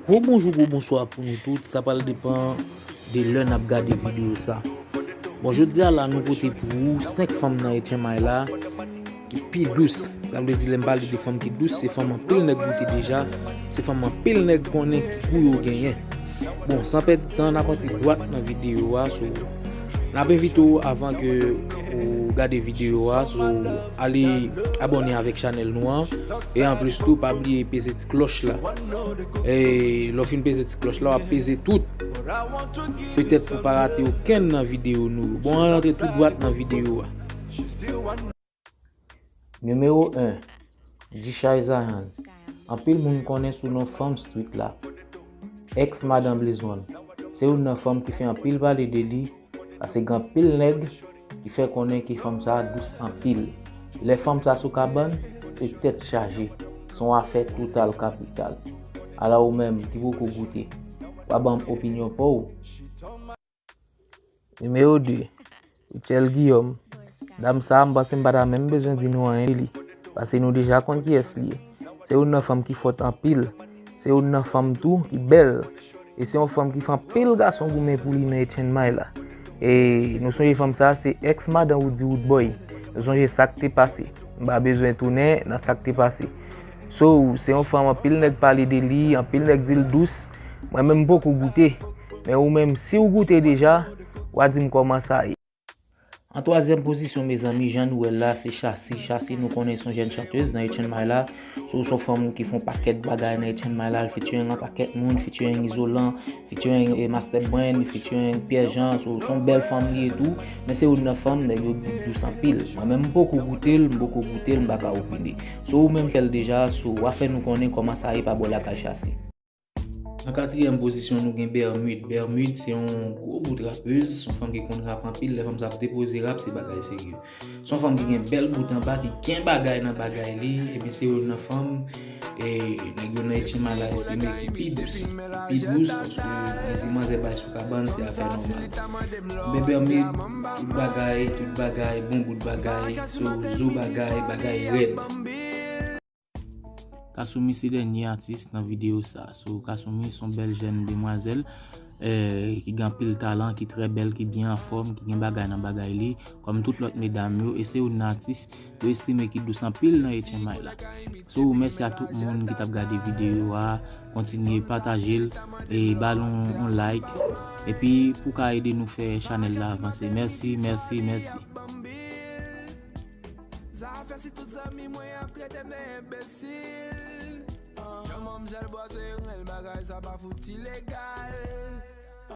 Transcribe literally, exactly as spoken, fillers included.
Gwo bonjou, gwo bonswa pou nou tout. Sa pral depann de lè n ap gade videyo sa. Bon, jodi a la, nou pote pou ou senk fanm nan H M I la ki pi dous. Sa vle di, lè m pale de fanm ki dous, se fanm anpil nèg goute deja, se fanm anpil nèg konnen ki gou yo genyen. Bon, san pèdi tan, n ap antre dwat nan videyo a. So, n ap envite w, avan ke ou gade videyo a, so, ale abòne avèk chanèl nou an. E anplis tou, pa bliye peze ti klòch la. E lè w fin peze ti klòch la, w ap peze tout. Petèt pou pa rate okenn nan videyo nou yo. Bon, ann antre tou dwat nan videyo a. Nimewo en, Jishay Zion. Anpil moun konnen sou non fanm street la. Ex madan Blaze One. Se youn nan fanm ki fè anpil pale de li, paske gen anpil nèg ki fè konnen ke fanm sa a dous anpil. Lè fanm sa a sou kabann, se tèt chaje. Se yon afè total kapital. Ala ou menm ki poko goute, w a ban m opinyon pa w. Nimewo de, Rutshelle Guillaume. Dam sa a, m panse m pa ta menm bezwen di nou anyen de li, paske nou deja konn kiyès li ye. Se youn nan fanm ki fòt anpil. Se youn nan fanm tou ki bèl. E se yon fanm ki fè anpil gason goumen pou li nan H M I la. E nou sonje fanm sa a, se ex madan Roody Roodboy. Nou sonje sa k te pase. M pa bezwen tounen nan sa k te pase. So, se yon fanm anpil nèg pale de li, anpil nèg di l dous. Mwen menm m poko goute. Men ou menm, si w goute deja, w a di m kòman sa ye. An twazyèm pozisyon, mezanmi, jan nou wè l la, se Shassy. Shassy, nou konnen se yon jèn chantèz nan H M I la. So, se yon fanm ki fè yon pakèt bagay nan H M I la, l featuring yon pakèt moun, featuring Izolan, featuring, eh, Master Brand, featuring Pierre Jean. So, se yon bèl fanm li ye tou, men se youn nan fanm nèg yo di dous anpil. Mwen menm m poko goute l, m poko goute l, m pa ka opine. So, ou menm fè l deja, so, w a fè nou konnen kòman sa ye pa bò lakay Shassy. An katriyèm pozisyon, nou gen Bermude. Bermude se yon gwo bout rapèz, se yon fanm ki konn rap anpil. Lè fanm sa ap depoze rap, se bagay serye. Se yon fanm ki gen bèl bout anba, ki gen bagay nan bagay li. Ebyen, se youn nan fanm, e, nèg yo nan H M I la estime ki pi dous. Ki pi dous, paske lezi manzè bay sou kabann, se afè nòmal. Men Bermude, tout bagay, tout bagay, bon bout bagay, so, zo bagay, bagay rèd. Kasumi se dènye atis nan videyo sa. So, Kasumi se yon bèl jèn demwazèl, eh, ki gen anpil talan, ki trè bèl, ki byen anfòm, ki gen bagay nan bagay li, kòm tout lòt medam yo, e se youn nan atis yo estime ki dous anpil nan H M I la. So, mèsi a tout moun ki t ap gade videyo a, kontinye pataje l, e ba l yon, yon like, epi pou ka ede nou fè chanèl la avanse. Mèsi, mèsi, mèsi. Zafè si tout zanmi mwen ap trete m de enbesil. Jan manmzèl bwase rèl bagay sa pa fouti legal.